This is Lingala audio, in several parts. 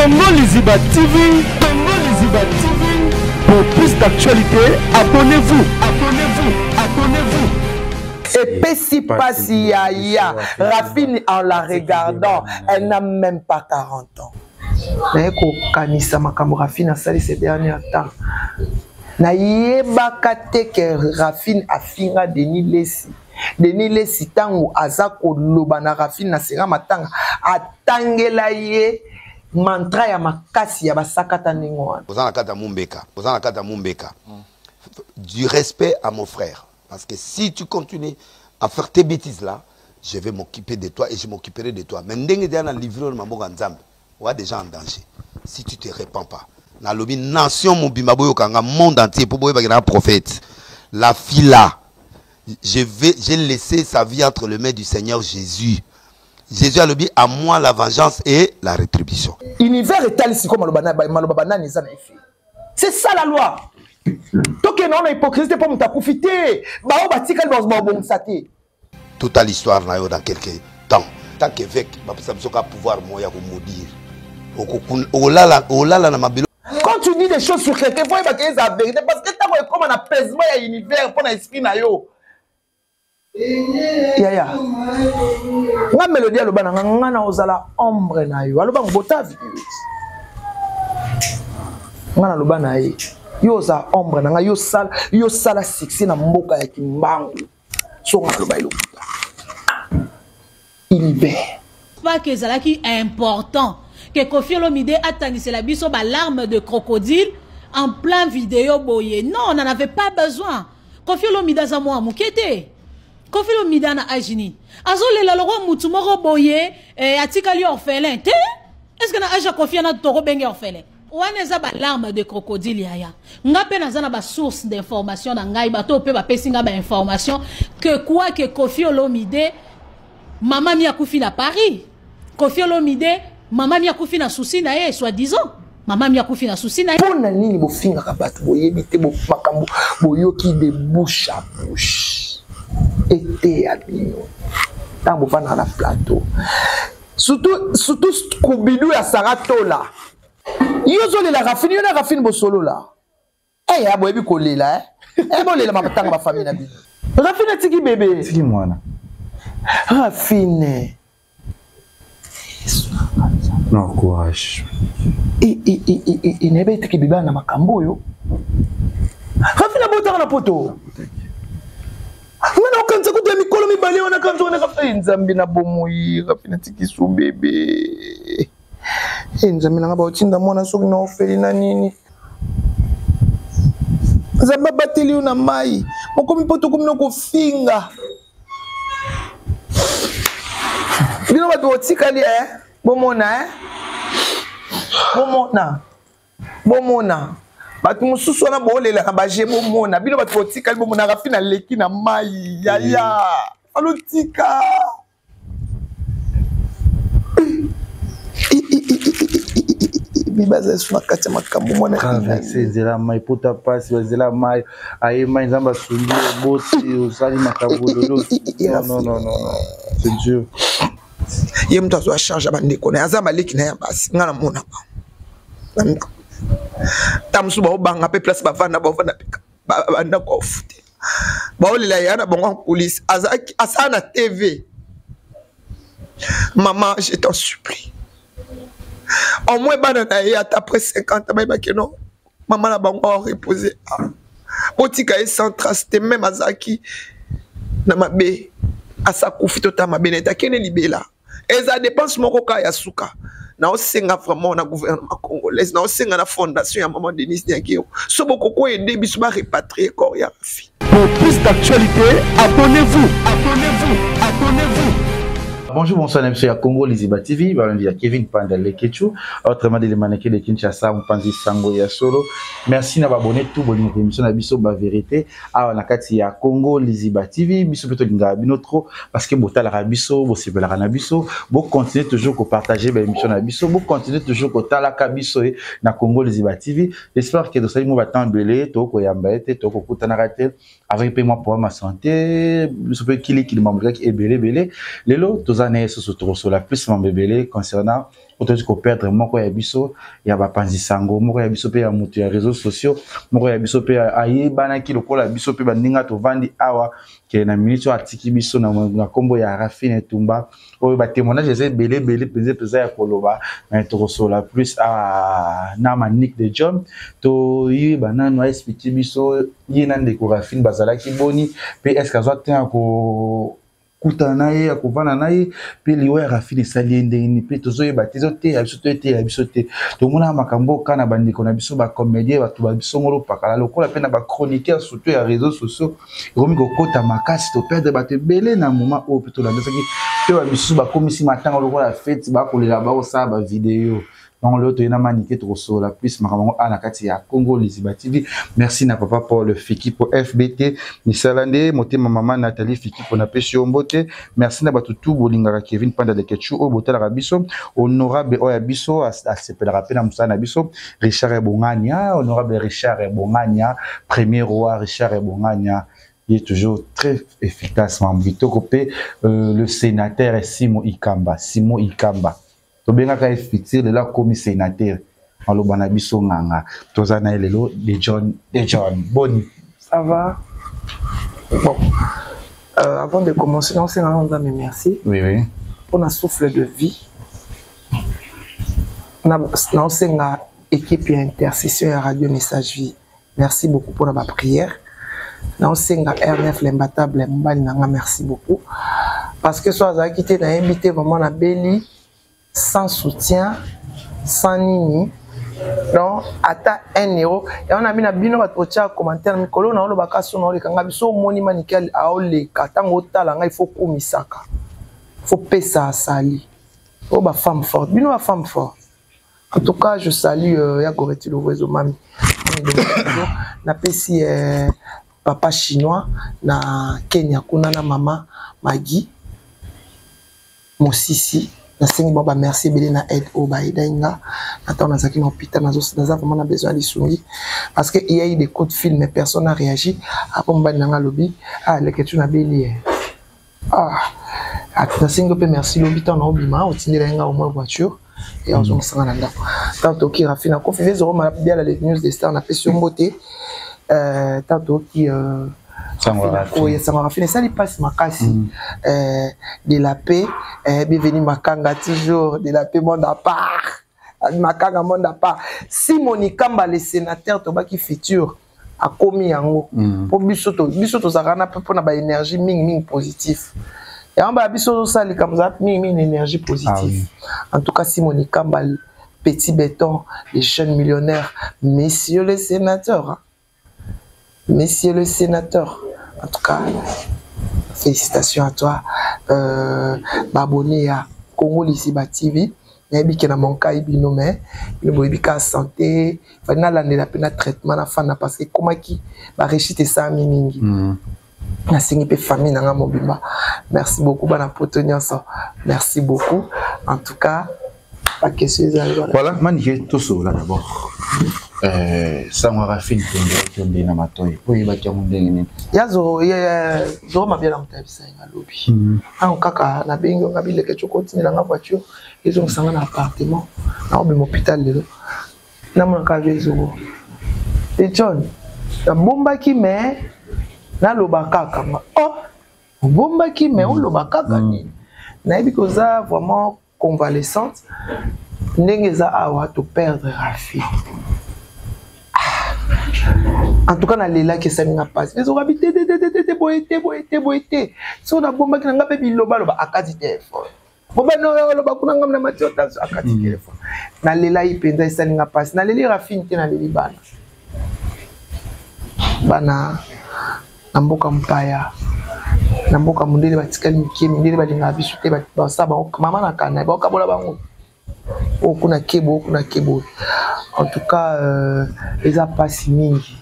Congo Liziba TV, Congo Liziba TV. Pour plus d'actualités, abonnez-vous, abonnez-vous, abonnez-vous. Epesi pasi yaya Raphine en la regardant elle n'a même pas 40 ans naye kokanisa makambo Raphine asali ces derniers temps nayebaka te ke Raphine afinga Denis Lessi Denis Lessi ntango aza koloba na Raphine na sera matanga atangela ye mantra ya makasi ya basakata ndenge wana. Oza na kati ya mumbeka, oza na kati ya mumbeka. Du respect à mon frère. Parce que si tu continues à faire tes bêtises là, je vais m'occuper de toi et je m'occuperai de toi. Mais ndenge deya na livre na maboko ya Nzambe, oza déjà en danger. Si tu te répands pas. Nalobi nation mobimba boyokanga monde entier pour boyebaki na prophète. La fille là, je vais, j'ai laissé sa vie entre les mains du Seigneur Jésus. Jésus alobi à moi la vengeance et la rétribution. Univers etali sikoyo maloba na maloba banani eza na effet. C'est ça la loi. Tokende wana hypocrisie te mpo moto akufi te, baoyo batikali babongisa te. Tout à l'histoire na yo dans quelques temps. Tant qu'évêque, bapesa biso ka pouvoir moya ko maudire. Okolala olala na mabelo. Quand tu dis des choses sur quelqu'un, faut yeba que eza vérité parce que ntango ekoma na pèsement ya univers mpo na esprit na yo. Yaya nga melodie aloba na nga nga na ozala ombre na yo aloba ngo bota video nga naloba na ye yo oza ombre na nga yo sala yo sala succès na mboka ya kimbangu so nga naloba elokuta univers pas que ezalaki important que Koffi Olomide atangisela biso ba larmes de crocodile en plein vidéo boye. Non, on n'en avait pas besoin. Koffi Olomide aza mwa moke te. Koffi Olomide na age nini? Azolela lokwa mutu moko boye eh, atikali orphelin te. Est-ce que na age ya Koffi na toko benge orphelin? Wana eza ba larmes de crocodile yaya. Nga pe naza na ba source d'information na ngai, bato pe bapesi nga ba information que quoi que Koffi Olomide mama mi akufi na Paris. Koffi Olomide mama mi akufi na souci na ye soi-disant. Mama mi akufi na souci na ye. Pona nini bofingaka bato boyebi te makambo boyoki de bouche à bouche eteya bino ntango bofandaka na plateau surtout surtout Scooby-Doo ya Sarah Tola yo ozolela Rafine yo na Rafine bosolola eh ya boyebi kolela eh eh bolela matanga ba famille na bino Rafine atiki bebe atiki mwana Rafine non courage nayebi etiki bebe na makambo oyo Rafine abotaka na poto nga na okanisa kutu ya mikolo mibale wana kanisa wana Rafine nzambe na bomoi Rafine atiki su bebe e nzambe nanga baotinda mwana soki na ofeli na nini nzambe abateli yo na mai mokomi mpo tokomi na kofinga bino bato botikali e bomona e bomona bomona bato mosusu wana bolela na baje bomona bino bato botikali bomona rafi naleki na mai yaya alotika bibaza yesu na kati ya makambo mwana traverse nzela mai pota pasi banzela mai aye mai nzambe asungi oboti osali makambo lelo non non non c'est dur ye moto azwa charge ya bandeko na ye aza baleki na ye ya basi ngai namona bango na ndako ta mosusu baobanga mpe place bavanda bavanda mpe bandako ofutela baolela ya na bango en coulisse asala na tv mama je t'en supplie au moins bana na ye ata après 50 bayebaki no mama na bango aorepose ah. botika ye sans trace te meme azalaki na mabe asakufi tota mabe na ye te akende libela eza dépense moko kaka ya suka naosenga vraiment na gouvernement congolaise naosenga na fondation ya maman denise niakero so bokoko aide biso barepatrie corps ya rafi. Pour plus d'actualités, abonnez-vous, abonnez-vous, abonnez-vous. Bonjour, bonsoir, monsieur ya Congo Liziba TV, balandi ya Kevin Panda Lekechu, autrement dit le mannequin de Kinshasa, Mpanzi Sango ya Solo. Merci na abonné tout bolingo émission na biso ba vérité. Awa na kati ya Congo Liziba TV, biso pe tolinga bino trop parce que botalaka biso, bosepelaka na biso, bo continuer toujours ko partager ba émission na biso, bo continuer toujours ko talaka biso na Congo Liziba TV. J'espère que tosali mo ba temps ebele, tokoyamba ete, tokokutanaka te avec pe mwa problème ya santé, biso pe kilikili mambo ebele ebele. Lelo toza Toza na ye susu tokosola plus mambo ebele concernant oyo tozi koperdre moko ya biso ya bapanzi sango, moko ya biso mpe ya moto ya réseaux sociaux, moko ya biso mpe ayebanaki lokola biso mpe baninga tovandi awa ke na minute oyo atiki biso na nkombo ya Raphine Etumba, oyo batémoignage eza ebele ebele mpenza mpenza ya koloba. Mais tokosola plus awa na Manick de John, toyeba nanu aexpliquer biso ye na ndeko Raphine bazalaki boni, mpe est ce que azwa te ya kokutana na ye, ya kovanda na ye, mpe liwa ya Raphine esali ye ndenge nini. Mpe tozoyeba te, ezoteya biso to eteya biso te. Tomonaka makambo oka na bandeko na biso bacomédien, bato babisongolo pakala, lokola mpe na bachroniqueur, surtout ya réseaux sociaux, ekomi kokota makasi. Toperdre bato ebele na moment oyo, mpe tolandisaki mpe bamisusu bakomisi matanga lokola fête, bakolela, bakosala bavideo. Donc lelo toye na Manike, tokosolola plus makambo yango a na kati ya Congo Liziba TV. Merci na papa Paul Fiki po FBT misala nde motema, mama Nathalie Fiki po napesi yo mbote. Merci na bato tu bolingaka Kevin Panda Lekechu oyo botalaka biso, honorable oyo ya biso asepelaka mpe na mosala na biso, Richard Ebongania, honorable Richard Ebongania, premier roi Richard Ebongania, il est toujours très efficace, mambo kitoko. Mpe le sénateur Simo Ikamba, Simo Ikamba tobengaka ye futur, lelo akomi sénateur, maloba na biso nganga. Toza na ye lelo. De John, de John, boni? Ça va. Bon, avant de commencer, non, c'est un merci Oui. pour un souffle de vie. Na équipe ya intercession ya Radio Message Vie, merci beaucoup pour la prière. Naosenga R9 l'imbattable, mobali na nga, merci beaucoup, parce que so azalaki te, nayebi te vraiment, nabeli sans soutien, sans nini, donc ata 1 euro. Yango na bino, bino bato otya commentaire mikolo na olobaka so na oleka nga biso, omoni Manike aoleka, ntango otala ngai, faut kumisaka, faut pesa asali oyo bafemme forte, bino bafemme forte. En tout cas, je salue ya Goreti Lovoezo, mami napesi papa chinois na Kenya kuna, na mama Magi Mosisi. Nasengi bango bamerci ebele na aide oyo baaidai nga na ntango nazalaki na hôpital. Naza vraiment na besoin ya lisungi, parce que il y a eu des coups de fil mais personne n'a réagi. Apo mobali na nga alobi: "Ah, Leketu, nabeli ye." Ah, nasengi mpe merci. Lobi ntango naobima, otindela ye nga au moins voiture e azongisanga na ndako. Ntango toki Rafi na Kofi vezoroma biala, les news des stars, napesi yo mbote. Ntango toki sango Rafine, esali mpasi makasi. De la paix, bienvenue Makanga, toujours de la paix, monde à part, Makanga monde à part. Simoni Kamba le sénateur, tobaki futur akomi yango mpo biso tozalaka na mpe mpona baénergie mingimingi positif. Yango baya biso ozosala likambo, ozala mingimingi na énergie positive. En tout cas, Simoni Kamba, petit béton, les jeunes millionnaires, messieurs les sénateurs, hein? Messieurs le sénateur, en tout cas, félicitations à toi. Baabonné à Congo Lisiba TV, nayebi ke na monkai bino, mais bino boyebi ka santé, fali nalandela mpe na traitement na fanda, parce que ekomaki barechute esalami mingi. Nasengi mpe famille na nga mobimba merci beaucoup, bana poto nyonso merci beaucoup. En tout cas, baquestion ezali. Voilà, Manike, tosolola d'abord sango Rafine tonde na matoi po oyebaki yango ndenge nini? Ya Zoro Mabia na moto ayebisa ye nga lobi ango kaka. Nabengi yo nga bileke toko otindelanga voiture ezongisanga na appartement, naobima hôpital lelo, namonaka ve Zoro e John. Nabombaki, mais naloba kaka nga oh, obombaki, mais oloba kaka nini? Nayebi koza vraiment convalescente ndenge eza awa, toperdre Rafi. En tout cas, nalelaki, esalinga mpasi. Ezokabi te te te te te, boye te, boye te, boye te. So nabombaki na nga mpe bilobaloba, akati telefone. Mobali oyo oloba kuna, ngam na mati otaso, akati telefone. Nalelai mpenza, esalinga mpasi. Naleli Rafine te, naleli bana, bana na mboka mopaya, na mboka mondele, batikali mike. Mindele balingaka biso te, basala bango mama na kana, baokabola bango oyo kuna kebo, oyo kuna kebo. En tout cas, eza mpasi mingi.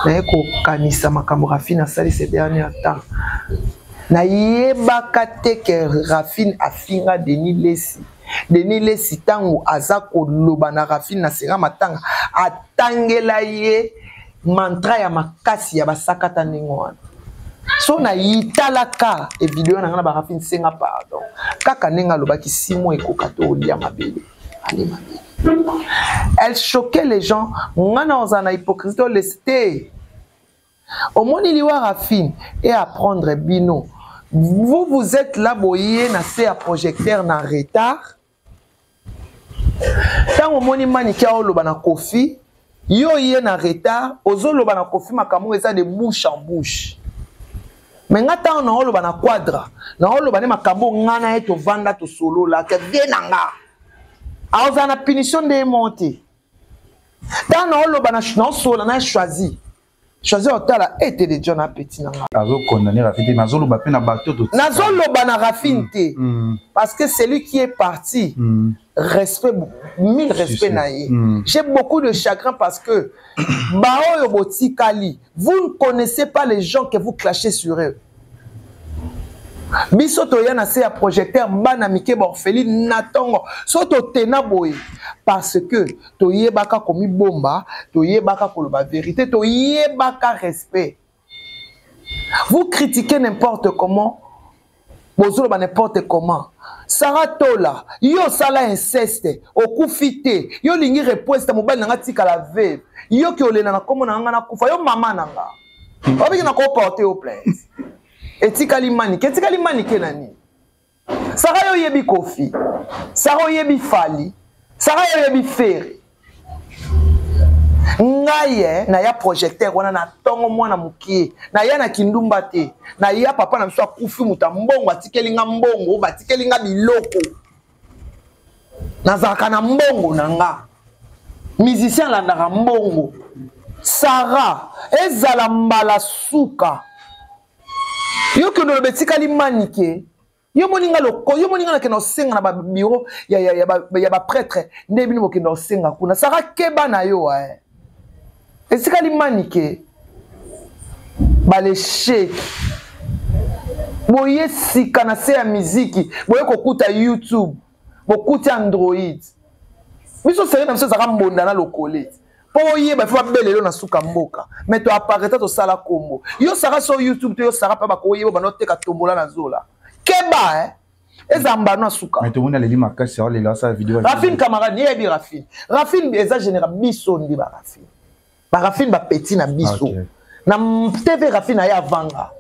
Naye kokanisa makambo Rafine asali ces derniers temps. Nayebaka te ke Rafine afinga Denis Lesi. Denis Lesi, ntango aza koloba na Rafine na sera matanga, atangela ye mantra ya makasi ya basakata ndenge wana. So nayitalaka evideo na ngai na barafine, senga pardon kaka ndenge alobaki 6 mois ekoka to olia mabele, ale mabele. Elle choquait les gens. Nga na ozala na hypocrisie to lesi te. Omoni liwa Rafine et apprendre bino. Vous, vous êtes là boye na se ya projecteur na retard. Ntango omoni Manike aoloba na Kofi, yo ye na retard, ozoloba na Kofi makambo eza de bouche en bouche. Me nga ntango naoloba na Quadra, naoloba nde makambo nga na ye tovanda tosolola ke vie na nga. Aozala na punition nde ye moko te. Ntango naoloba naosolola na choisi. Choisi otala ete de John apeti na nga. Azo condamner Rafine te, mais azoloba pe na bato to. Nazoloba na Rafine te. Parce que celui qui est parti, respect, mille respect na ye. J'ai beaucoup de chagrin parce que baoyo botikali, vous ne connaissez pas les gens que vous clashez sur eux. Biso toya na se ya projecteur bana mike ba orpheline na tongo so totena boye parce que toyebaka komibomba, toyebaka koloba vérité, toyebaka respect. Vous critiquez n'importe comment, bozoloba n'importe comment. Sarah Tola, yo sala inceste, okufi te, yo lingi reposte mobali nanga tikala veuve, yo ki olela na kombo na nga na kufa, yo mama na nga. Obiki na ko porter au plainte. Etikali Manike, etikali Manike na nini? Sarah yo yebi Kofi, Sarah oyebi Fally, Sarah yo yebi Ferre. Ngai naya projecteur wana na tongo mwana mokie, naya na kindumba te, naya papa na biso akufi moto ya mbongo atikeli nga mbongo, batikeli nga biloko. Nazalaka na mbongo na nga. Musicien alandaka mbongo. Sarah ezala mbala suka. Yo kende oloba etikali Manike. Yo moninga loko, yo moninga nakenda kosenga na ba bureau ya ba prêtre nde bino bokenda kosenga kuna. Sarah keba na yo eh. Etikali Manike. Balesheki. Boye sika na se ya miziki, boye kokuta YouTube, bokuti Android. Biso seri na biso ezalaka mbonda na lokole. Po oyeba faut babelelo na suka mboka. Mais to apparaître to sala kombo. Yo Sarah so YouTube to yo Sarah pa bakoyeba bano teka tombola na zola. Keba eh. Eza mbano suka. Mais tout le monde a les makasi a lela sa vidéo. Rafine camarade, yebi Rafine. Rafine eza général biso ndi ba Rafine. Ba Rafine ba petit na biso. Okay. Na TV Rafine aya vanga.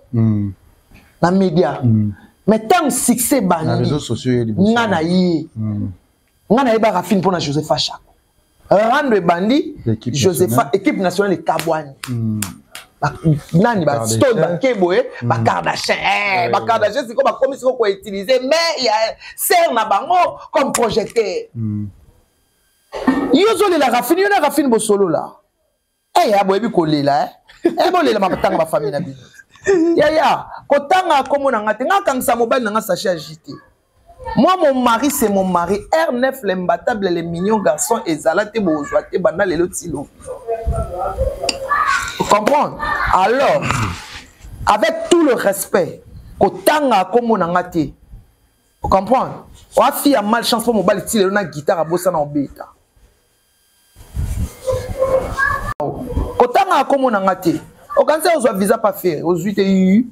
Na média. Mais tant succès bandi. Na réseaux sociaux yebi. Nga na ye. Nga na yeba Rafine pona Joseph Achako. Rando ebandi, Josepha, équipe nationale ekabwani. Nani ba Stone ba Keboye, ba Kardashian. Eh, ba Kardashian siko ba komi siko ko utiliser mais il y a serre na bango comme projecteur. Yo zolela Rafine, yo na Rafine bosolo la. Eh ya boyebi kolela eh. Eh bolela matanga ba famille na bino. Ya ya, kotanga kombo na nga te, nga kangisa mobali na nga sachet ya JT. Moi, mon mari, c'est mon mari. R9, l'imbattable, le mignon garçon, et Zalate Bozwate, Banda Lelo Tilo. Vous comprenez? Alors, avec tout le respect, kotanga kombo na nga te. Vous comprenez? Oa fille a malchance pour mobali tilo na guitare abosa na obeta. Kotanga kombo na nga te. Okanisi ozwa visa pa faire, ozwi te yu.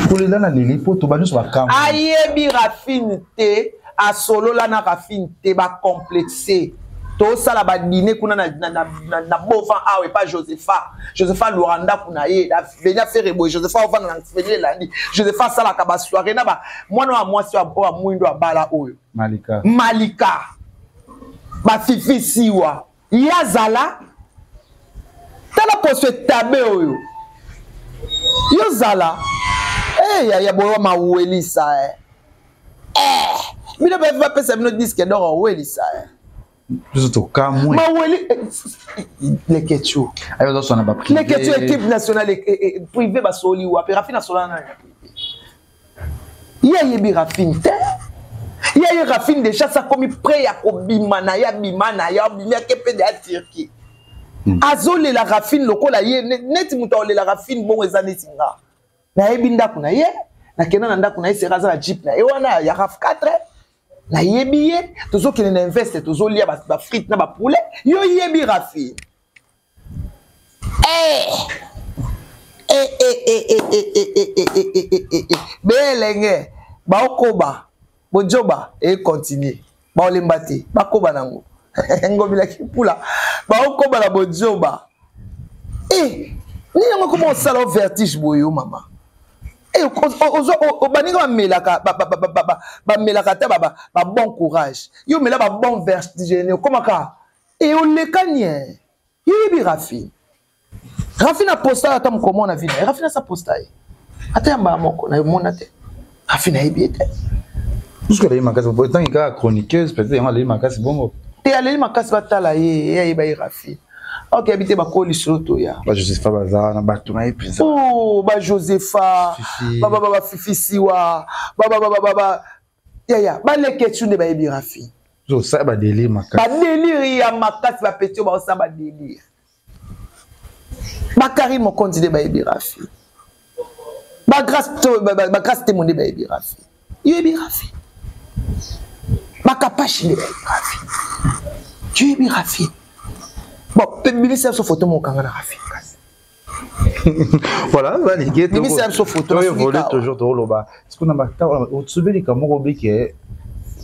Kolela na leli po to ba nyonso bakamwa. Ayebi Rafine te, asolola na Rafine te, ba complexe. Tosala ba dîner kuna na Bovan awa epa Josepha. Josepha alwaka ndako na ye, na venia faire boye, Josepha ovanda na venia elandi. Josepha asalaka ba soirée na ba mwana wa mwasi oyo ya mwindo abala oyo. Malika. Malika. Ba fifi siwa. Ye azala tala poso etabe oyo. Yo zala. Eh ya ya boyo mawelisa eh. Eh bino ba ba pesa bino disque d'or welisa eh. Biso tokamwe. Maweli Leketchou. Ayo zo sona ba privé. Leketchou équipe nationale privé ba soli wapi Rafine asola na privé. Ye ayebi Rafine te. Ye aye Rafine déjà sa komi prêt ya kobima na ya bima na ya bima ke pe de Turquie. Azolela Rafine lokola ye neti moto aolela Rafine bongo eza neti nga. Nayebi ndako na ye, nakenda na ndako na ye sera aza na jeep na ye wana ya RAV 4. Nayebi ye, tozokende na invest, tozolia ba frite na ba poulet. Yo yebi Rafine. Eh! Eh, eh, eh, eh, eh, eh, eh, eh, eh, eh, eh, eh, eh. Belenge baokoba bojoba ekontinue baolemba te bakoba nango ngobila kipula baokoba na bojoba e nini yango ekoma osala o vertige boye yo mama eh, baninga bamelaka bamelaka ata babon courage yo omela babon vertige okomaka e olekani e yoyebi rafi rafi na posta ata mokolo na vie na ye rafi nasa posta ye ata ya mbala moko namona te rafi nayebi ye te puisque aleli makasi etangi kaka chroniqueuse peut-être yango aleli makasi bongo te aleli makasi batala ye ye ayeba ye rafi ok yebi te bakoli lisolo toya bajosepha baza wana bato na ye mpenza oh, bajosepha bafifisiwa yaya baleketsu nde bayebi rafi osala badelire makasi badelire ya makasi bapeti oyo baosala badelire bakari mokonzi nde bayebi rafi bagrace temo nde bayebi rafi yoyebi rafi bakapashi nde bayebi rafi yoyebi rafi bon bimisa biso foto mokanga na rafi kasi voilà balingi bimisa biso foto évolue toujours toloba sikoyo na batala osubelika moko obike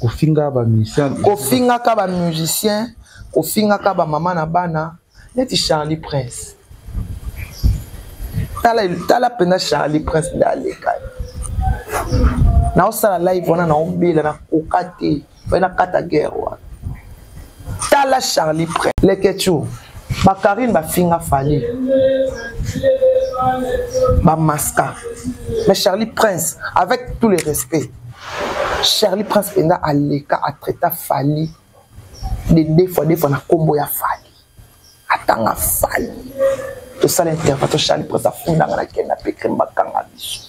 kofinga bamusicien kofingaka bamusicien kofingaka bamama na bana neti charlie prince tala tala mpenza charlie prince nde alekani naosala live wana naobela nakoka te fai nakata guerre wana tala charlie prince leketchu bakarine bafinga fali bamaska mais charlie prince avec tout le respect charlie prince mpenza aleka atraita fali de deux fois deux fois na nkombo ya fali atanga fali tosala intervention charlie prince afundanga na kenda mpe crime bakanga biso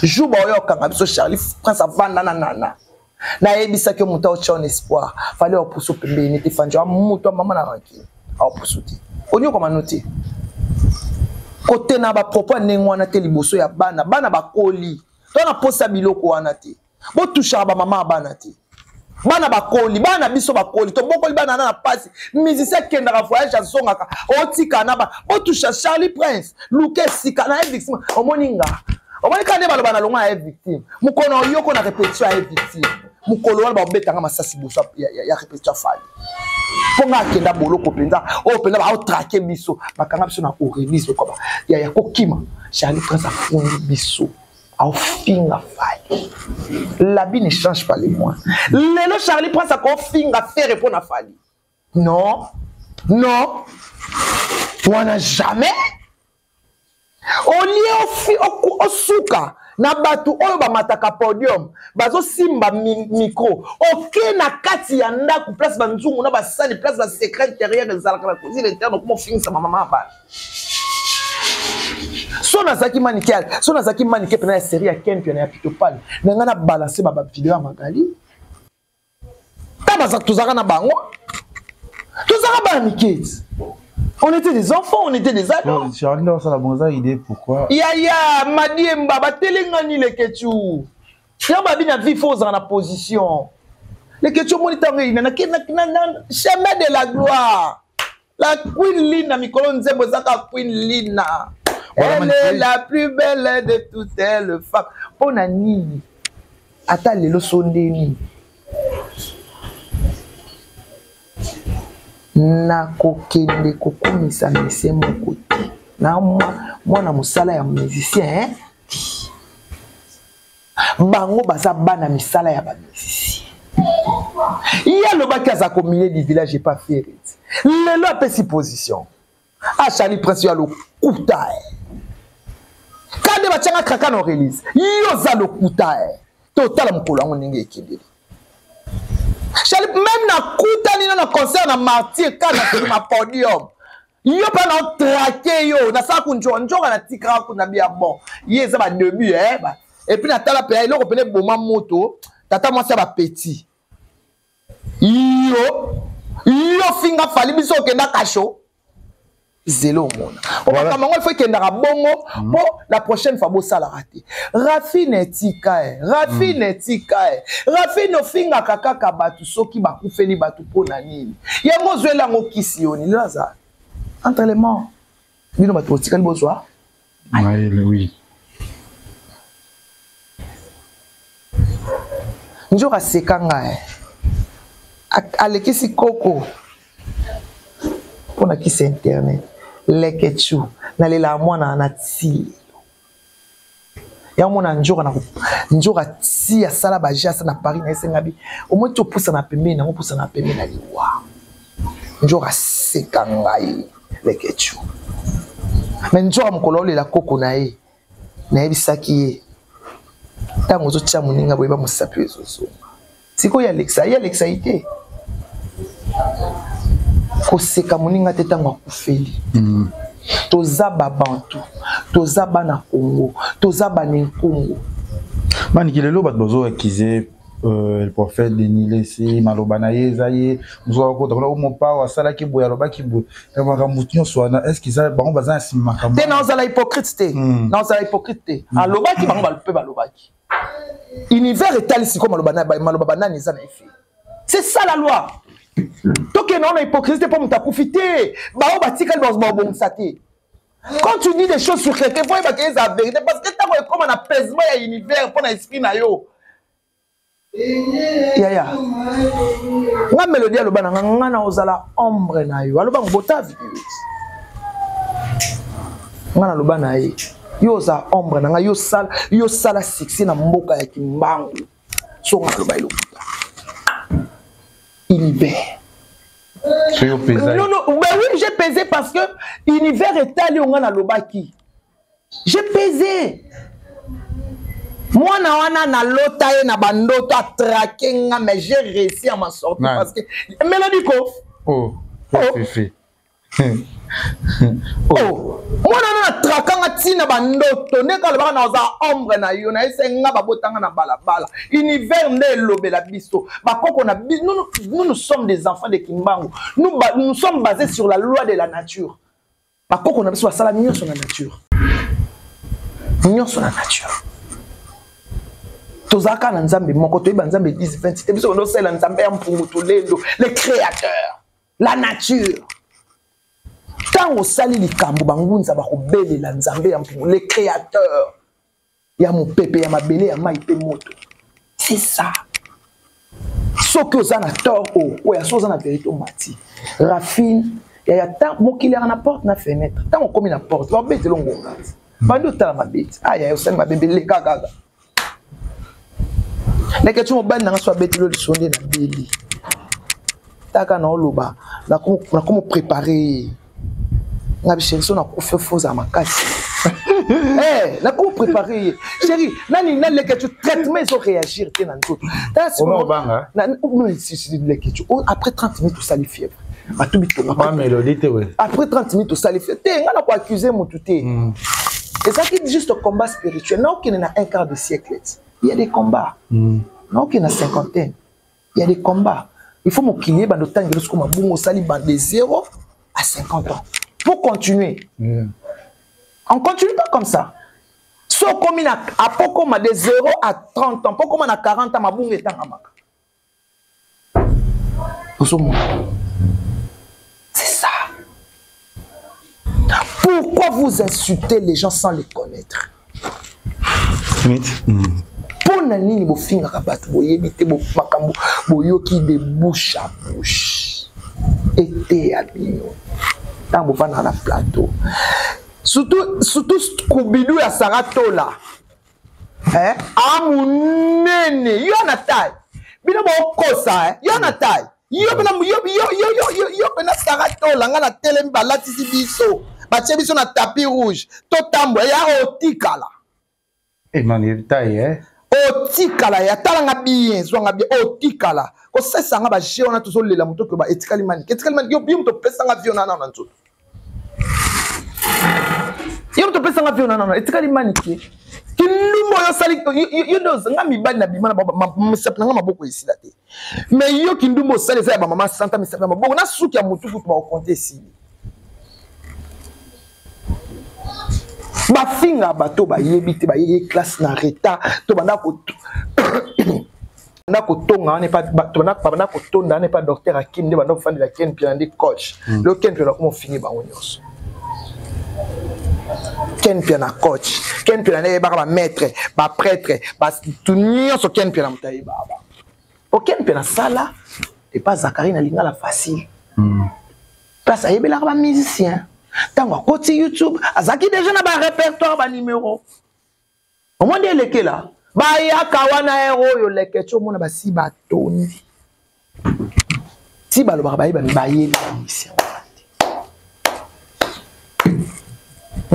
jour baoya okanga biso charlie prince avanda na nana nayebisaki yo moto aotya on espoir fali aopusu pembeni te fanjo moto ya mama na rankine aopusu te onyokama no te kotena bapropos ya ndenge wana te liboso ya bana bana bakoli to na posa biloko wana te botushaka bamama ya bana te bana bakoli bana biso bakoli tobokoli bana na na mpasi musicien akendaka voyage azongaka otika na ba botusha charlie prince luka esika na ye victime omoni nga omoni kaka nde baloba na longwa ya ye victime mokolo na oyoko na repetition ya ye victime mokolo wana babetanga masasi liboso ya, ya, ya repetition fali mpo nga akenda boloko mpenza oyo mpenza baotrake biso bakanga biso na aurelisme koba ya, ya kokima charlie prince afundi biso aofinga fali labi ne change pas les moins lelo charlie prince akofinga fere mpo na fali non non wana jamais olie osuka na bato oyo bamataka podium bazosimba mi, micro oke na kati ya ndako place banzungu na basani place basecret intérieur ezalaka na cuisine interne okoma ofingisa bamama ya bana so nazalaki manike so nazalaki manike mpena ya série ya kempia na ya pitopale na ngai na balance ba bavideo ya magali ta baza tozalaka na bango tozalaka bana mike on était des enfants on était des ados Charlie osala bongo eza idée pourquoi yaya madiemba batelengani leketu yango babi na vie fo ozala na position leketu omoni ntango eyina na chemin de la gloire La Queen Lina, mikolo nzembo ezaka Queen Lina. Elle est la plus belle de toutes les femmes. Mpo na nini? Ata lelo so nde nini? Nakokende kokumisa musicien moko te. Na mwana mosala ya musicien hein? Bango baza bana misala ya ba musicien. Ye alobaki aza ko milieu du village epa Ferre. Lelo apesi position. Ah Charlie Prince yo lokuta eh. Kande batianga kraka na release. Yo za lokuta eh. Totala mokolo yango ndenge ekendeli. Charlie même na kutani na concert na martyr kana na podium. Yo mpe na otrake yo nasala kunjoka njoka natikaka kuna bia bon ye eza badebut eh, ba. epuis natala mpe eloko mpena eboma moto tata mwasi ya bapeti yo yo finga fali biso okenda kasho zelo omona po makambo yango ifo ekendaka bongo mpo mm. la prochaine fois bosalaka te rafine etika e rafine mm. etika e rafine ofingaka kaka bato soki bakufeli bato mpo na nini yango ozweli yango kisi yoni lelo aza entre les morts. Bino bato botikali bozwa mayele. Oui. Nzoka aseka ngai, alekisi koko mpo na kisi internet. Lekechu, nalelaka mwana na ti yango mona nzoka na nzoka ti asala baje asa na Paris na esenga bi omoi ti opusana pembeni nango, opusana pembeni na liwa. Nzoka aseka ngai, Lekechu, me nzoka mokolo olela koko na ye, nayebisaki ye ntango ozotia moninga boyeba mosapi ezozonga. Sikoyo alekisa ye, alekisa ye te, koseka moninga te ntango akufeli. Toza babantu, toza bana Kongo, toza bana Nkongo. Maniki, lelo bato bazoakize le prophète Denis Lesi, maloba na ye eza ye mosusu akota kuna Mopao asalaki boye, alobaki boye, makambo nyonso wana, est ce que eza bango baza na nsima makambo? Te, naozala hypocrite te, naozala hypocrite te. Alobaki, bango mpe balobaki. Univers etali sikoyo maloba banani eza na effet. C'est ça la loi. Tokende wana hypocrisie te mpo moto akufi te, bao batikali babongisa te. Quand tu dis des choses sur quelqu'un, faut yebaka eza vérité, parce que ntango ekóma na pèsement ya univers mpo na esprit na yo. Yaya nga Mélodie aloba na nga, nga na ozala ombre na yo. Aloba ngo bota video, nga naloba na ye, yo oza ombre na nga, yo sala, yo sala succès na mboka ya Kimbangu. So nga naloba elokuta univers. Non, non, ben oui, j'ai pesé parce que univers etali onga nalobaki. J'ai pesé. Mwana wana nalota ye na bandoto, atrake nga, mais j'ai réussi à m'en sortir parce que Mélodie ko oh, oh. Fifi. Oh, mwana wana natrakanga ntina bandoto ndenge alobaka na oza ombre na yo, nayese nga babotanga na balabala. Univers nde elobela biso bakoko na biso. Nous, nous, nous sommes des enfants de Kimbangu. Nous, nous sommes basés sur la loi de la nature. Bakoko na biso basala nyonso na nature, nyonso na nature. Tozalaka na Nzambe moko, toyeba Nzambe 10 20 te. Biso konosalela Nzambe ya Mpungu Tolendo, le créateur, la nature. Ntango osali likambo, bangunza bakobelela Nzambe ya Mpungu, le créateur ya mopepe, ya mabele, ya mai mpe moto. C'est ça. Soki oza na tort, oyo soki oza na vérité, omati rafine yaya. Ta mokili yaka na porte na fenêtre. Ntango okomi na porte, babetela ngonga, bandi otala mabe ti aya osali mabe, beleka kaka. Ndeke ti mobali nanga so abeteli liso nde nabeli taka na oloba, nakomo prépare ye nga bi: "Chéri, so nakufi, fo ozala makasi." Nakomo prépare ye: "Chéri, nani naleke tu traitement ezo réagir te na nzoto." Leke tu après 30 minutes osali fièvre, bato bitonga. Après 30 minutes osali fièvre te. Nga na koaccuse motu te, ezalaki juste combat spirituel. Naokende na un quart de siècle, il y a des combats. Naokende na cinquantaine, il y a des combats. Il faut mokili yebanda otangela siko mabungo osali de 0 à 50 ans pour continuer. On continue pas comme ça. So okomi na apokoma de 0 à 30 ans, pokoma na 40 ans, mabungo etangamaka, ozomona. C'est ça. Pourquoi vous insultez les gens sans les connaître? Mpo na nini bofingaka bato boyebi te? Makambo boyoki de bouche à bouche eteya bino ntango bovandaka na plateau, surtout, surtout kubidu ya Saratola, eh? Amunene yo na taille, bino bokosa, eh? Yo na taille, yo pena, yo, yo, yo, yo, yo, yo pena Saratola. Nga na telemi, balatisi biso, batie biso na tapis rouge, totambola ya otikala. Emmanuel taille, eh? Otikala ya talanga bien, zwanga bien, otikala kosesanga baje wana. Tozolela moto oyo etikali manike, etikali manike. Yo moto opesanga vie wana na nzoto, yo moto opesanga vie wana nano, etikali manike. Kindumba oyo osali yo nde nga mibali na bima na misapi na nga maboko esila te, mais yo kindumba osali eza ya bamama santa. Misapi na maboko na suki ya motu kutu bakokonte esili. Bafinga bato bayebi te, bayeyi classe na retard. To banda kotonga wana, banda kotonda wana epa docteur Akim, nde banda kofandela Ken Piana, nde coach. Lelo Ken Piana akoma ofingi bango nyonso. Ken Mpiana coach, Ken Mpiana nde ayebaka ba maître, ba prêtre, bato nyonso Ken Mpiana moto ayebaka bango. Po Ken Mpiana sala epa Zakari na lingala facile. Place ayebelaka ba musicien. Ntango akoti YouTube, azalaki déjà na ba répertoire ba numéro. Omoni nde elekela bayaka wana ere oyo leketshou omona basi batondi. Ti balobaka bayeba bayebi ba musicien wana te.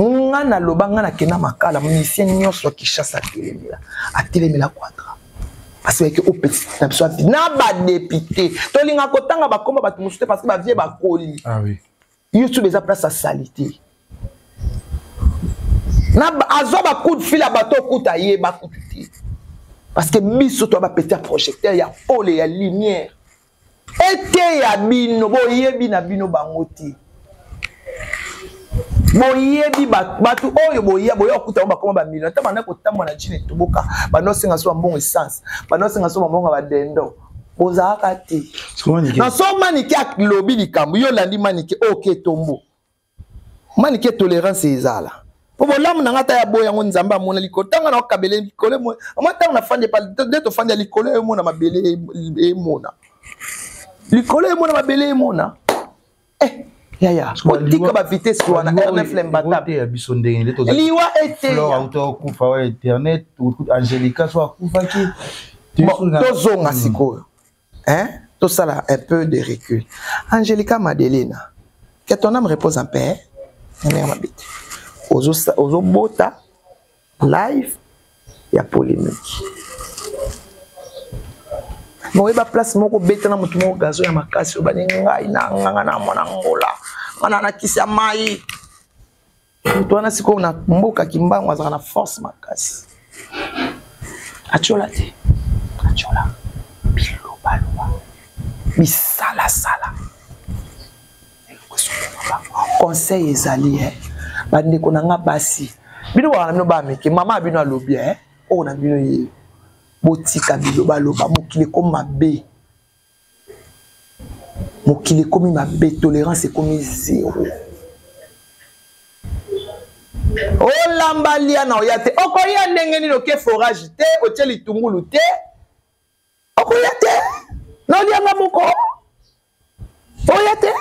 Nga naloba nga nakenda makala musicien nyonso ya Kinshasa atelemela atelemela Quadra. Parce que au petit na biso na ba député tolinga kotanga bakoma bato mosusu te parce que ba vieux bakoli. Ah oui. YouTube eza place ya salite. Na azwa ba coup de fil ya bato okuta ye bakutu te. Parce que biso to ba petit projecteur ya pole ya lumière. Ete ya bino boyebi na bino bango te. Boyebi bato oyo boya boya okuta bango bakoma ba million. Ata banda kotambola na jine etoboka, banda osenga so ba mbongo essence, banda osenga so ba mbongo ya ba dendo. Bozalaka te. Na so Manike alobi likambo, yo olandi Manike, ok tombo. Manike tolérance ezala. Po bolamu na nga ata ya boya yango Nzambe amona likolo. Ntango na okabele likolo emona. Ama ntango nafandi epa, nde tofandi ya likolo emona mabele emona. Likolo emona mabele emona. Yaya, otika ba vitesse wana R9 l'imbattable. Ya biso ndenge nde toza. Liwa ete. Flore auta okufa wa internet, Angelica so akufaki. Bon, tozonga sikoyo. Hein? Tosala un peu de recul. Angelica Madelena, que ton âme repose en paix. Ndenge mabe te. Ozobota live ya polémique. Mais oyeba place moko beta na motu moko gazo ya makasi obani ngai na nganga na mwana ngola nga na nakisi ya mai moto wana sikoyo na mboka Kimbangu azalaka na force makasi atiola te atiola bilobaloba bisalasala conseil ezali bandeko na nga basi bino baka na bino ba mike mama ya bino alobi oyo na bino ye botika bilobaloba mokili ekomi mabe mokili ekomi mabe tolérance ekomi zéro olamba lia na oya te okoya ndenge nini oke forage te otie litungulu te okoya te na olianga moko oya te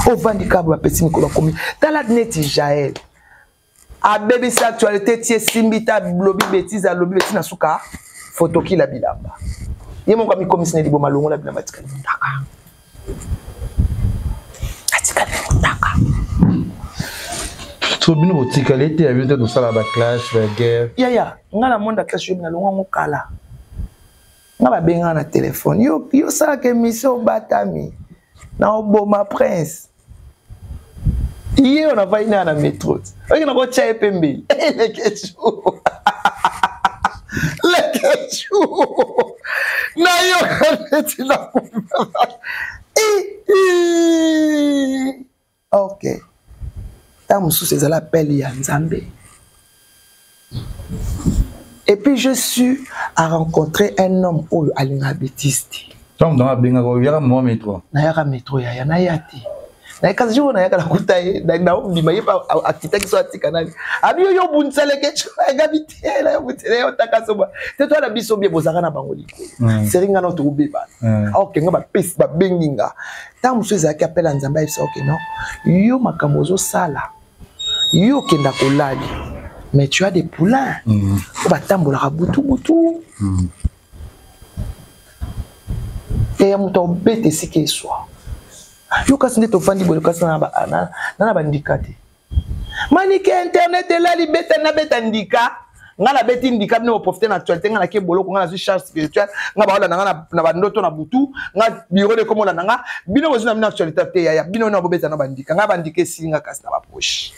ovandi kabo bapesi mikolo bakomi tala neti Jael abebisi actualité ti esimbi te alobi bêtise alobi bêtise na suka fotokila bilamba ye moko amikomisi na liboma longola bilamba atikali motaka atikali motaka so bino botikali ete ya bino te tosala ba clash ba guerre yaya nga na monde ya clash oyebi na longo yango kala nga babenga na telefone yo yosalaka émission obatami na oboma prince ye oyo navandi naye na metro oyoki na kotya ye pembeni lekecu lekecu nayoka neti na ok ntango mosusu ezala appel ya Nzambe. Et puis je suis à rencontrer un homme oyo alingaka bêtise te. Ntango ntango abengaka oyaka mwa metro. Nayaka metro yaya naya te. Nayaka jour nayaka nakuta ye naobima ye akitaki so atika nani. Abi yo obundisa leke gabi te nayo obundisa ye otaka so te to na biso bien bozalaka na bango likolo. Seri nga na tokobebana. Aokenga bapesi babengi nga. Ntango mosusu ezalaki appel ya Nzambe ayebisa oke non yo makambo ozosala yo okenda kolali mais tu as des poulains oyo batambolaka butu butu ya moto akobeta esika eswa yo kasi nde tovandi boye kasi na na bandika te manike internet elali beta nabeta ndika nga nabeti ndika bino boprofite na actualité nga nake boloko nga nazwi charge spirituelle nga baolanda nga na bandoto na butu nga biro nde ekomolanda nga bino bozwi na bino actualité te yaya bino na bobeta na bandika nga bandika esili nga kasi na bapoche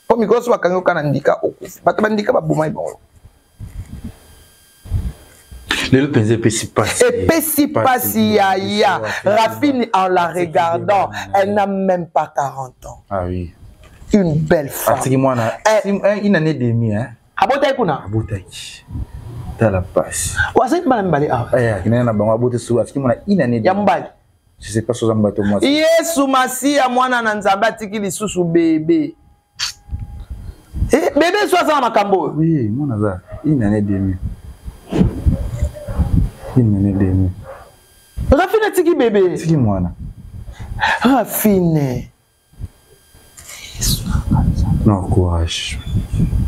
po mikolo so bakangi oka na ndika okufi bato bandika babomai bango lelo mpenza epesi pasi epesi pasi yaya Raphine en la regardant elle n'a même pas 40 ans. Ah oui, une belle femme. Atiki mwana une année demi hein. Abotaki kuna abotaki tala pasi azali bana mibale awa akendaki na bango aboti su atiki mwana une année ya mobali. Je sais pas soza mbato mwasi. Yesu Masiya mwana na Nzambe atiki lisusu bebe. Eh, bebe so aza na makambo oyo. Oui, mwana aza une année demi. Une année demi. Rafine atiki bebe. Atiki mwana. Rafine. Non, courage.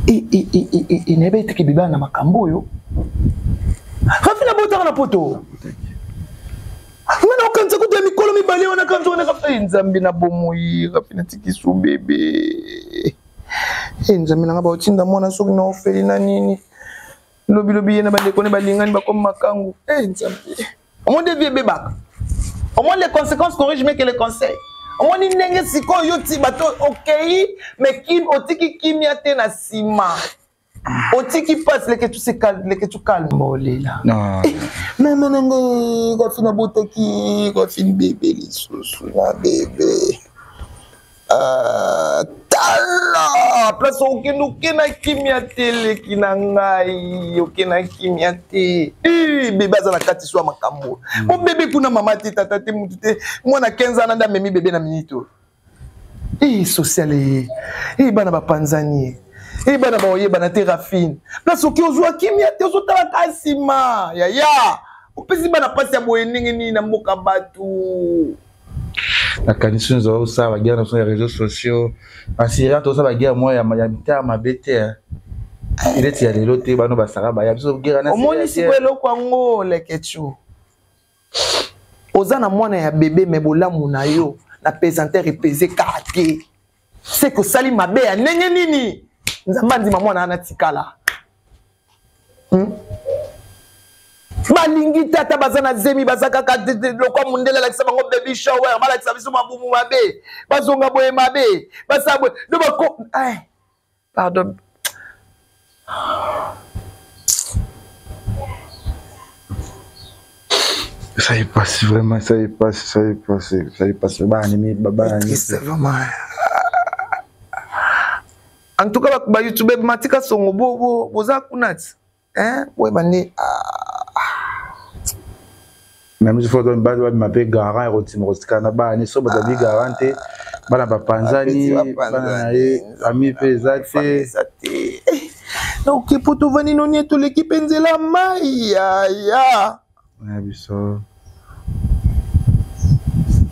Nayebi etiki bebe na makambo oyo. Rafine abotaka na poto. Nga na okanisa kutu ya mikolo mibale wana kanisa wana Rafine nzambe na bomoi Rafine atiki su bebe. Nzambe na nga baotinda mwana soki na ofeli na nini. Lobi lobi ye na bandeko ne balingani bakomi makangu. Eh nzambe. Omoni nde vie ebebaka. Omoni les conséquences corrigent mieux que les conseils. Omoni ndenge sikoyo yo ti bato okei mais kim otiki kimia te na nsima. Otiki pasi leke tu se calme leke tu calme olela. Eh, mama na ngai kafina botaki kafini bebe lisusu na bebe. Ah, tala place okende oke na kimia te leki na ngai oke na kimia te bebe aza na kati so ya makambo po hmm. bebe kuna mama te tata te mutu te mwana 15 ans nde amemi bebe na minute oyo e social eye e bana bapanzani ye e bana baoyebana te rafine place oke ozwa kimia te ozotala ka nsima yaya opesi bana mpasi ya boye ndenge nini na mboka bato nakanisi nzo osala baguerre na biso ya réseaux sociaux en syria tosala baguerre moko ya mitema mabe te neti ya lelo te bano basaka baya biso guerre omoni sikoyo eloko yango lekechu oza na mwana ya bebe me bolamu na yo na pesanteur epese kaka te seke osali mabe ya ndenge nini nzambe andima mwana wana tikala hmm? balingi te ata baza na zemi baza kaka lokwa mundele alakisa bango baby shower balakisa biso mabumu mabe bazonga boye mabe basala boye do bako eh, pardon. Ça y passe vraiment, ça y passe, ça y passe, ça y passe. Bah, bah, triste vraiment. En tout cas, ba YouTube matika songo bo bo boza kuna ti. Hein, boyeba nde Même si faut base ba mpe garant ya kotima kotikala na bana ne so bato babi garant te bana bapanzani bana na ye famille mpe eza te donc po tovandi noni toleki mpe nzela mai yaya na biso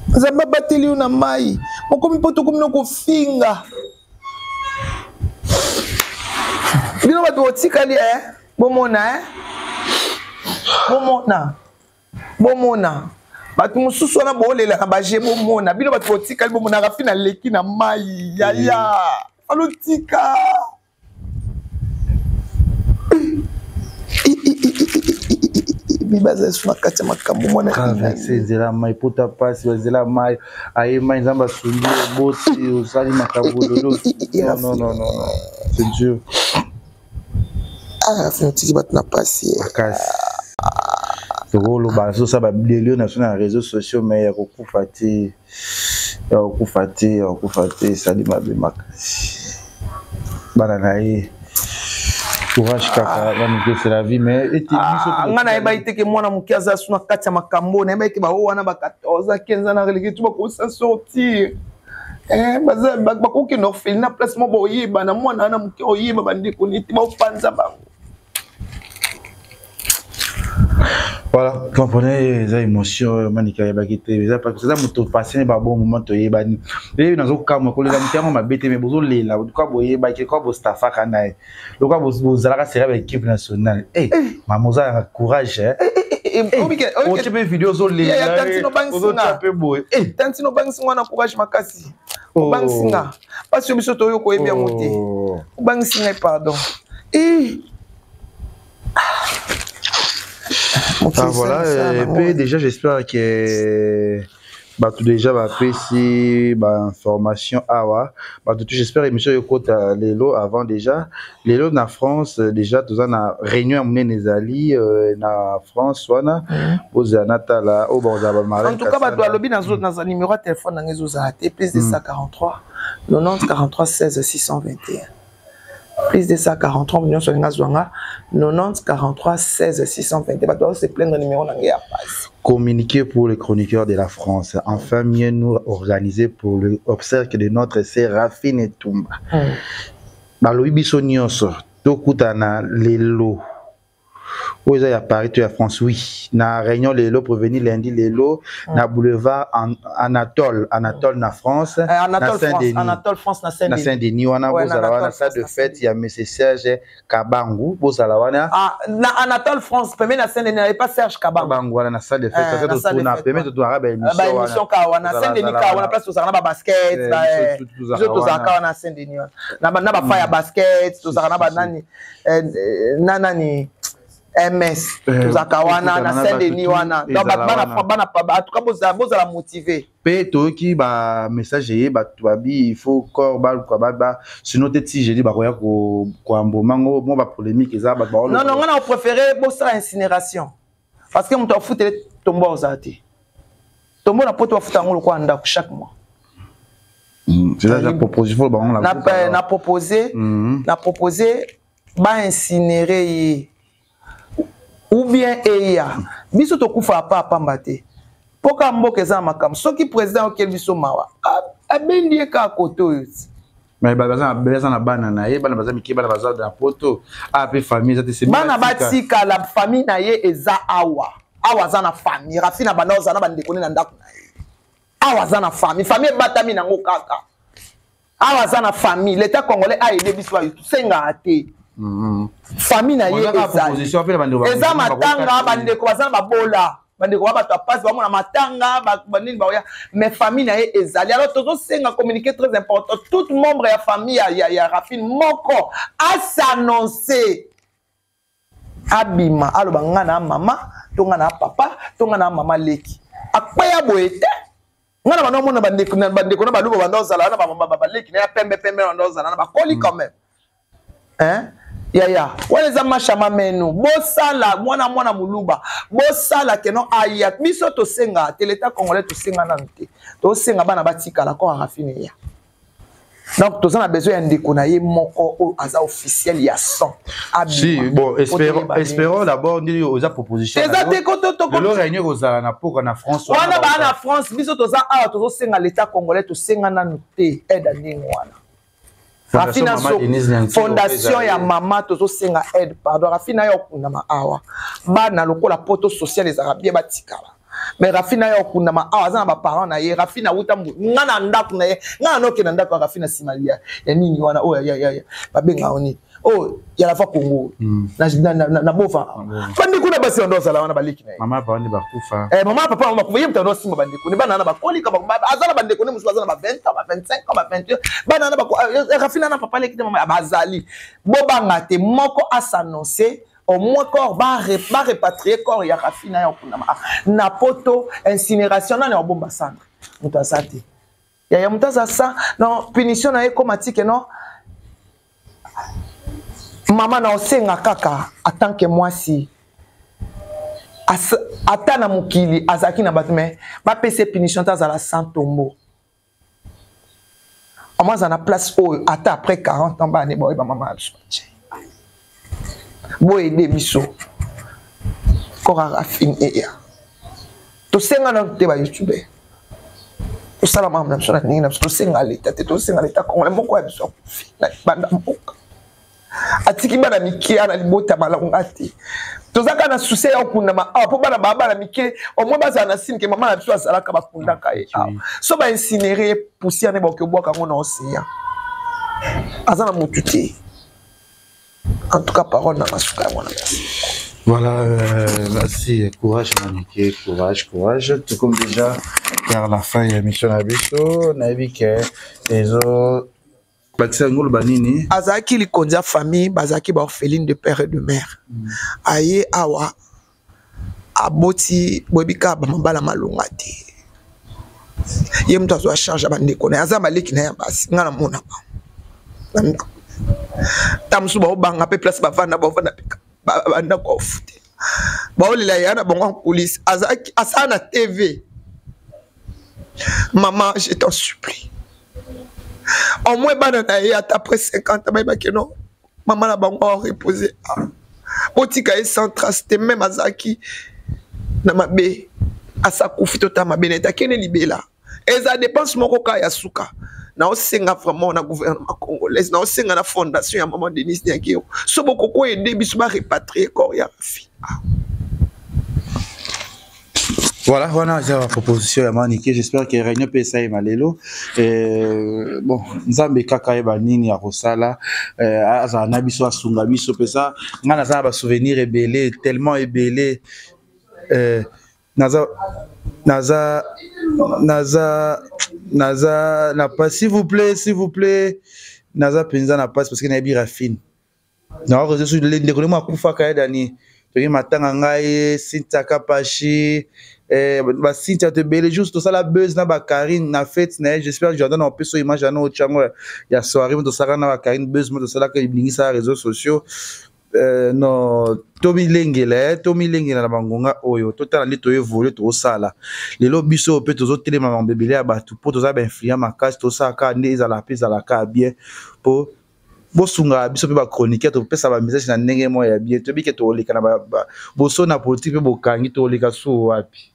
Nzambe abateli yo na mai mokomi mpo tokomi na kofinga bino bato botikali e bomona e bomona bomona bato mosusu wana bolela na baje bomona bino bato botikali bomona rafi naleki na mai yaya alotika biba aza lisusu na kati ya makambo mwana traverse nzela mai pota mpasi banzela mai aye mai nzambe asungi obosi osali makambo lelo non non non non c'est dur. Ah, otiki bato na mpasi makasi. Tokoloba azosala badelio na biso na réseaux sociaux mais ya kokufa te, ya kokufa te, ya kokufa te, esali mabe makasi bana na ye. Courage kaka bamike, c'est la vie mais ete biso Nga nayebaki te ke mwana moke aza su na kati ya makambo. Nayebaki ke bao wana ba 14 15 na releke tu bakosa sortir. Eh, baza bakokende orphelinat place moko boyeba na mwana wana moke oyeba bandeko neti baopanza bango. Voilà, comprenez, eza émotion Manika ayebaki te, eza eza moto passé ba bon moment toyebani. Eyebi nazokamwa kolela moto yango mabe te, mais bozolela lokola boyebaki, lokola bostafaka na ye, lokola bozalaka sera ba équipe nationale. Eh, mama oza na courage eh. Otie mpe video ozolela, ozotia mpe boye. Tantino obangisi nga na courage makasi. Obangisi nga. Pasi yo biso toyo koyebi yango te. Obangisi ngai pardon. Eh. Ah, voilà, et puis déjà j'espère que bato déjà bapesi bainformation awa bato tu j'espère émission ekota lelo avant déjà lelo na France. Déjà toza na réunion ya monene ezali na France wana bozala natala oyo bakozala bamara. En tout cas bato balobi naza numéro ya téléphone nanga ezozala te, plus 243 90 43 16 621. Plus 243, nyonso alinga azwa nga, 90 43 16 621. Bato bazo se plaindre, numéro na ngai ya pasi. Communiqué pour les chroniqueurs de la France. Enfin, mieux nous organiser pour le obsèque de notre sœur Raphine Etumba. Balobi biso nyonso tokutana lelo. Oyo eza ya Paris to ya France? Oui, na réunion lelo, prévenu lundi lelo na boulevard Anatole, Anatole na France. Anatole na Saint-Denis. Anatole France na Na Saint-Denis. Saint-Denis wana. Ouais, na Bozala wana, Anatole salle de France, na fête ya monsieur Serge Kabangu, bozala wana. Ah, na Anatole France, pembeni na Saint-Denis, naye pas Serge Kabangu. Kabangu wana na salle de fête. Eh, na salle de Totuna fête, pembeni, ouais. totunaka Ba baémission émission ka wana, Tozala- Saint-Denis zala ka wana, wana. place tozalaka na ba basket, Eh, ba biso biso tozalaka tozalaka wana. wana Saint-Denis wana. Na ba fa ya basket, tozalaka na ba Si, si, si. nani na nani MS, Eh, tozalaka wana tokutana na na Saint-Denis bato wana. tu, Donc ezala bana wana. Bana, en tout cas bozala motivé. Mpe toyoki bamessage eye, bato babi il faut corps baluka baba, sinon te ti jeudi bakoya koamboma ngo mwa bapolémique eza, bato baoloba. Non, non, nga na préféré bosala incinération. Parce que moto afutele tombo ozala te. Tombo na poto bafuta yango lokola ndako chaque mois. C'est la proposition bango. Na proposé na proposé baincinéré ye ou bien eya biso tokufa apa apamba te, mpo kaka mboka eza na makambo. Soki président okeli biso mawa, abendi ye kaka kote oyo ti. Mais baza na bana na ye, bana baza mike, bana baza na poto a mpe famille eza te, c'est Bana batikala, famille na ye eza awa. Awa aza na famille. Rafi na banda ozala na bandeko ne na ndako na ye. Awa aza na famille, famille ebatami nango kaka. Awa aza na famille. L'état congolais aide biso, ayo tosengaka te. Famille na ye Ozaka ezali. proposition mpe na bandeko. Eza matanga, bandeko baza na babola, bandeko ba bato ya pasi bamona matanga, banini baoya, mais famille na ye ezali. Alors tozosenga communiqué très important: tout membre ya famille ya Rafine moko as'annonce, abima, aloba: nga na mama to nga na papa to nga na mama leki akweya boye te. Nga na banda omona bandeko na baluba banda ozala wana, baleki na ya pembe pembe banda ozala na bakoli quand même, hein. Yaya wana eza mashama menu. Bosala mwana mwana moluba, bosala keno aya. Biso tosenga te, l'état congolais, tosenga nanu te. Tosenga bana batikala ko Rafine ya. Donc toza na besoin ya ndeko na ye moko oyo aza officiel ya sang. Si, bon, espérons d'abord ndenge oza proposition. Eza te ko Lelo réunion kozala na poka na France. Wana baa na France, biso toza awa, tozosenga l'état congolais. Tosenga nanu te aide ya ndenge wana. Rafina, fondation ya mama, tozosenga aide, pardon. Rafina ya okundama awa, bana lokola poto social ezalaka bien, batikala. Mais Rafina ya okundama awa, aza na baparent na ye. Rafina awuta nga na ndako na ye, nga na nokende na ndako ya Rafina nsima ya nini wana oyo babengaka nini oyo ya lava Congo na Bova. Bandeko na basi bando ozala wana, baleki na ye. Mama papa nde bakufa. Mama, papa bango bakufa. Ye moto ando osimba bandeko ne. Bana na bakolika, aza na bandeko ne mosusu baza na ba 20 ans, ba 25 ans, ba 21. Bana na Rafina na papa leki te, mama bazali. Bobanga te, moko as'annonce, au moins corps barépatrie corps ya Rafina ya okundama na poto. Incinération, nani obomba cendre? Moto aza te. Yaya, moto aza sa non punition na ye ekóma tike. Non, mama na osenga kaka en tant que mwasi, ata na mokili azalaki na bato, mais bapesa punition te, azala sans tombeau. Omo aza na place oyo ata après 40 ans bana baoyeba mama ya biso batie. Boyede biso corps ya Rafine eya. Tosenga nano te, bayoutubeur, tosala makambo na biso na ndenge na biso. Tosenga leta te, tosenga leta congolais. Moko ya biso akufi na banda mboka, atiki bana mike na libota malonga te. Toza kaka na susi ya okundama awa mpo bana baa bana mike, au moins bazala na sine ke mama na biso azalaka, bakundaka ye awa. So baincinéré ye, poussière nde bakoki obwaka yango na océan. Aza na motu te. En tout cas, parole na masuka yango na, merci. Voilà, merci. Courage, Maniké. Courage, courage. Tout comme déjà, vers la fin, il y a émission na biso. Nayebi ke, ezo bakisa yango loba nini? Azalaki likonzi ya famille, bazalaki baorpheline de père et de mère. Aye awa, aboti, boyebi kaka bamabala malonga te. Ye moto azwa charge ya bandeko na ye, aza baleki na ye ya basi. Ngai namona bango na ndako, ta mosusu baobanga mpe place bavanda, bavanda mpe bandako ya ofute, baolela ya na bango en coulisse. Asala na TV. Mama, je t'en supplie, au moins bana na ye, ata après 50 ans bayebaki non. Mama na bango aorepose ah. Botika ye sans trace te, meme azalaki na mabe, asakufi tota mabe na ye akende libela. Eza dépense moko kaka ya suka. Naosenga vraiment na gouvernement congolaise, naosenga na fondation ya maman Denise Nyakeru, so bokoko aider biso ba rapatrier corps ya Rafi. Ah. Voilà, voilà, j'ai la proposition ya Manike. J'espère que réunion peut ça malelo. Euh, bon, Nzambe kaka yeba nini ya kosala, euh, azala na biso asunga biso pesa. Nga naza ba souvenir ebele, tellement ebele. Euh, naza naza naza naza na pas, s'il vous plaît, s'il vous plaît. Naza penza na passe parce que nayebi Rafine. Na réseau sur ndeko nde akufaka ye dani toki matanga ngai Cynthia Kapashi, eh, ba Cynthia to ebele juste tosala buzz na ba Karine na fête na ye. J'espère que Jordan opesa image ya no otyango ya soirée mo tosalaka na ba Karine, buzz mo tosalaka ebingisa réseaux sociaux. Non, tomilengela, tomilengela na bangonga oyo totala nde toévolue, tozosala lelo biso mpe tozotelema makambo ebele ya bato mpo toza bainfluent makasi. Tosalaka nde ezala mpe ezalaka bien mpo bosunga biso mpe bachroniqueur, topesa bamessage na ndenge moko ya bien. Toyebi ke toleka na boso na politique mpe bokangi toleka so wapi.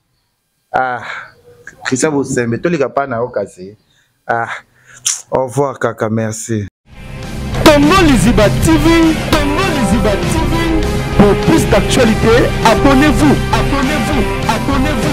Ah, Christian Bosembe, toleka pa na yo kasi. Ah, au revoir kaka, merci. Congo Liziba TV, Congo Liziba TV. Pour plus d'actualités, abonnez-vous, abonnez-vous, abonnez-vous.